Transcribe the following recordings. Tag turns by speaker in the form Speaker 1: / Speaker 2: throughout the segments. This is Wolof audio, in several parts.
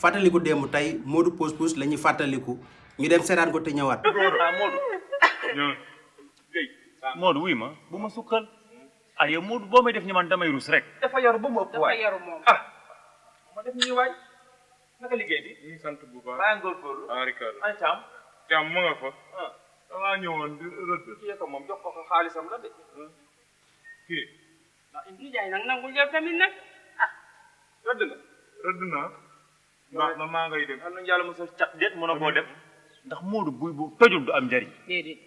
Speaker 1: fàttaliku démb tey Modou Pousse Pousse la ñuy fàttaliku ñu dem seetaan ko te ñëwaat.
Speaker 2: Modou wuy ma bu ma sukkal yow Modou boo may def ni man damay rus rek.
Speaker 3: dafa yor ba mu ëpp waay
Speaker 4: dafa yaru moom.
Speaker 3: ma def nii waay naka liggéey bi.
Speaker 5: ñu ngi sant bu baax.
Speaker 3: baa ngóorgóorlu.
Speaker 5: Ricardo.
Speaker 3: ana Thiam.
Speaker 5: Thiam mu nga fa. dangaa ñëwoon di rëdd.
Speaker 3: kii ko moom jox ko xaalisam la de.
Speaker 5: kii.
Speaker 4: Indi jaay nag nangul yow tamit nag.
Speaker 3: rëdd nga.
Speaker 5: rëdd naa. baax na maa ngay dem.
Speaker 3: am na yàlla mos a cat
Speaker 2: déet mën a koo def ndax Modou bu tojul du am njariñ.
Speaker 4: déedéet.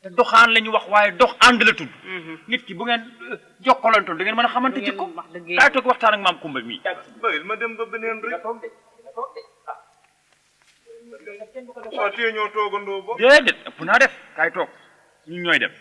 Speaker 2: te doxaan la ñu wax waaye dox ànd la tudd. nit ki bu ngeen jokkalantoon da ngeen mën a xamante ci ko.
Speaker 4: wax dëgg
Speaker 2: kaay toog waxtaan ak maam Kumba mii.
Speaker 5: bayil ma dem ba beneen
Speaker 3: nga
Speaker 5: rek.
Speaker 3: toog de nga toog de
Speaker 5: waaw tee ñoo toogandoo ba.
Speaker 2: déedéet ëpp naa def kaay toog ñun ñooy dem.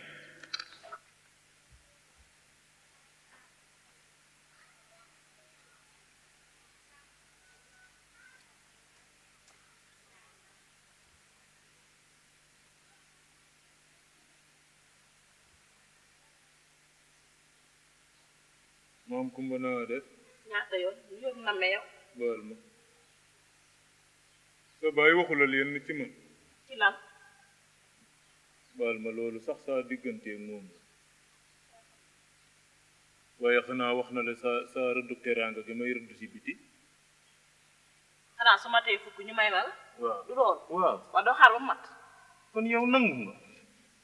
Speaker 5: moom Kumba naa def.
Speaker 4: ñaata yoon yoon na ma yow.
Speaker 5: baal ma. sa baay waxu la leen ci man.
Speaker 4: ci lan.
Speaker 5: baal ma loolu sax saa digganteeg moom la. waaye xanaa wax na la sa rëddu teraanga gi may rëdd si biti.
Speaker 4: xanaa su ma tey fukk ñu may ma la.
Speaker 5: waaw
Speaker 4: du loolu.
Speaker 5: waaw.
Speaker 4: waaw doo xaar ba mu mat.
Speaker 5: kon yow nangu nga.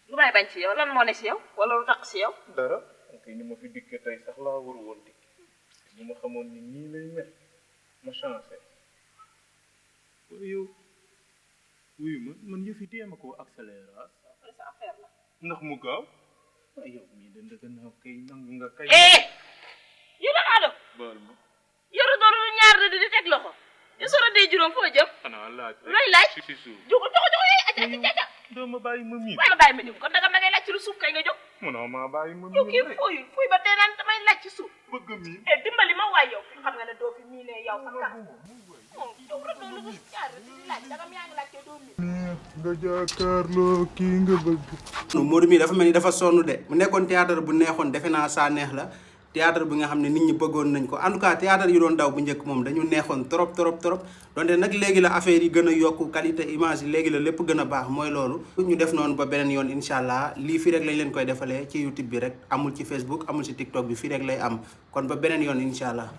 Speaker 4: lu may bañ ci yow lan moo ne si yow wala lu tax si yow.
Speaker 5: dara. ok ni ma fi dikkee tey sax laa war woon dikk. bu ma xamoon ni nii lay mel ma changé. waaye yow wuyu ma man yëf yi téema koo accéléré
Speaker 4: après sa affaire la.
Speaker 5: ndax mu gaaw. waaye yow mii de gannaaw kay nangu nga kay.
Speaker 4: yow da ngaa def.
Speaker 5: baal ma.
Speaker 4: yoru doon lu ñaar rëdd di teg loxo. yu soro dee juróom foo jëm.
Speaker 5: xanaa laaj.
Speaker 4: looy laaj.
Speaker 5: si suuf.
Speaker 4: jóg joxo aca.
Speaker 5: doo ma bàyyi ma miin.
Speaker 4: waaye ma bàyyi ma jóg kon danga ma ngay laaj ci lu suuf kay nga jóg.
Speaker 5: munoo maa bàyyi ma
Speaker 4: yow
Speaker 5: miin
Speaker 4: kii
Speaker 5: rek.
Speaker 4: fooyul ba tey naan damay laaj ci suuf.
Speaker 5: bëgg miin.
Speaker 4: dimbali ma waay yow xam nga ne doo fi miinee yow sa kàr. yow rek loolu lu ñaar rëdd di laaj dagam yaa ngi laaj te doo miin.
Speaker 5: nga jàkkaarloo kii nga bëgg.
Speaker 1: Modou mii dafa mel ni dafa sonn de mu nekkoon théâtre bu neexoon defe naa saa neex la théâtre bi nga xam ne nit ñi bëggoon nañ ko en tout cas théâtre yu doon daw bu njëkk moom dañu neexoon trop donte nag léegi la affaire yi gën a yokku qualité image yi léegi la lépp gën a baax mooy loolu ñu def noonu ba beneen yoon incha allah lii fii rek lañ leen koy defalee ci YouTube bi rek amul ci Facebook amul ci TikTok bi fii rek lay am kon ba beneen yoon incha allah